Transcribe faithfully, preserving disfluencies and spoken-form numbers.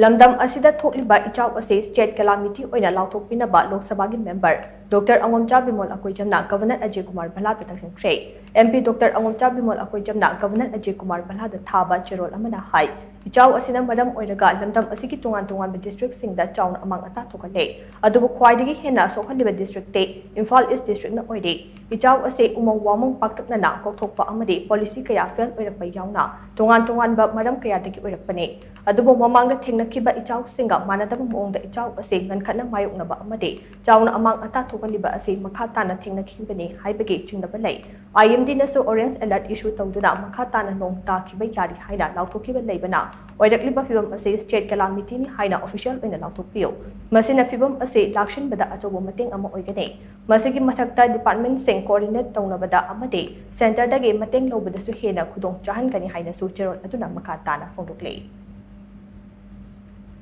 ꯂꯝꯗꯝ ꯑꯁꯤꯗ ꯊꯣꯛꯂꯤꯕ ꯏꯆꯥꯎ ꯑꯁꯤ state calamity ꯑꯣꯏꯅ ꯂꯥꯎꯊꯣꯛꯄꯤꯅꯕ ꯂꯣꯛ ꯁꯚꯥꯒꯤ member Doctor ꯑꯉꯣꯝꯆꯥ Bimol ꯑꯀꯣꯏꯖꯝꯅ Governor ꯑꯖꯦ Kumar ꯚꯜꯂꯥꯗ ꯇꯛꯁꯤꯟꯈ꯭ꯔꯦ꯫ MP Doctor ꯑꯉꯣꯝꯆꯥ Bimol ꯑꯀꯣꯏꯖꯝꯅ Governor ꯑꯖꯦ Kumar ꯚꯜꯂꯥꯗ ꯊꯥꯕ ꯆꯦꯔꯣꯜ ꯑꯃꯅ ꯍꯥꯏ, ꯏꯆꯥꯎ ꯑꯁꯤꯅ ꯃꯔꯝ ꯑꯣꯏꯔꯒ ꯂꯝꯗꯝ ꯑꯁꯤꯒꯤ ꯇꯣꯉꯥꯟ ꯇꯣꯉꯥꯟꯕ districtꯁꯤꯡꯗ ꯆꯥꯎꯅ ꯑꯃꯥꯡ ꯑꯇꯥ ꯊꯣꯛꯍꯜꯂꯦ꯫ ꯑꯗꯨꯕꯨ ꯈ꯭ꯋꯥꯏꯗꯒꯤ ꯍꯦꯟꯅ ꯁꯣꯛꯍꯜꯂꯤꯕ districtꯇꯤ ꯏꯝꯐꯥꯜ East districtꯅ ꯑꯣꯏꯔꯦ꯫ ꯏꯆꯥꯎ ꯑꯁꯤ ꯎꯃꯪ ꯋꯥꯃꯪ ꯄꯥꯛꯇꯛꯅꯅ ꯀꯣꯛꯊꯣꯛꯄ ꯑꯃꯗꯤ policy ꯀꯌꯥ fail ꯑꯣꯏꯔꯛꯄ ꯌꯥꯎꯅ ꯇꯣꯉꯥꯟ ꯇꯣꯉꯥꯟꯕ ꯃꯔꯝ ꯀꯌꯥꯗꯒꯤ ꯑꯣꯏꯔꯛꯄꯅꯤ꯫ ꯑꯗꯨꯕꯨ ꯃꯃꯥꯡꯗ ꯊꯦꯡꯅꯈꯤꯕ ꯏꯆꯥꯎꯁꯤꯡꯒ ꯃꯥꯟꯅꯗꯕ ꯃꯑꯣꯡꯗ ꯏꯆꯥꯎ ꯑꯁꯤ ꯉꯟꯈꯠꯅ ꯃꯥꯌꯣꯛꯅꯕ ꯑꯃꯗꯤ ꯆꯥꯎꯅ ꯑꯃꯥꯡ ꯑꯇꯥ ꯊꯣꯛꯍꯜꯂꯤꯕ ꯑꯁꯤ ꯃꯈꯥ ꯇꯥꯅ ꯊꯦꯡꯅꯈꯤꯕꯅꯤ ꯍꯥꯏꯕꯒꯤ ꯆꯤꯡꯅꯕ ꯂꯩ꯫ IMDꯅꯁꯨ orange alert issue ꯇꯧꯗꯨꯅ ꯃꯈꯥ ꯇꯥꯅ ꯅꯣꯡ ꯇꯥꯈꯤꯕ ꯌꯥꯔꯤ ꯍꯥꯏꯅ ꯂꯥꯎꯊꯣꯛꯈꯤꯕ ꯂꯩꯕꯅ ꯑꯣꯏꯔꯛꯂꯤꯕ ꯐꯤꯚꯝ ꯑꯁꯤ state calamityꯅꯤ ꯍꯥꯏꯅ official ꯑꯣꯏꯅ ꯂꯥꯎꯊꯣꯛꯄꯤꯌꯨ꯫ ꯃꯁꯤꯅ ꯐꯤꯚꯝ ꯑꯁꯤ ꯂꯥꯛꯁꯤꯟꯕꯗ ꯑꯆꯧꯕ ꯃꯇꯦꯡ ꯑꯃ ꯑꯣꯏꯒꯅꯤ꯫ ꯃꯁꯤꯒꯤ ꯃꯊꯛꯇ departmentꯁꯤꯡ coordinate ꯇꯧꯅꯕꯗ ꯑꯃꯗꯤ centreꯗꯒꯤ ꯃꯇꯦꯡ ꯂꯧꯕꯗꯁꯨ ꯍꯦꯟꯅ ꯈꯨꯗꯣꯡ ꯆꯥꯍꯟꯒꯅꯤ ꯍꯥꯏꯅꯁꯨ ꯆꯦꯔꯣꯜ ꯑꯗꯨꯅ ꯃꯈꯥ ꯇꯥꯅ ꯐꯣꯡꯗꯣꯛꯂꯤ꯫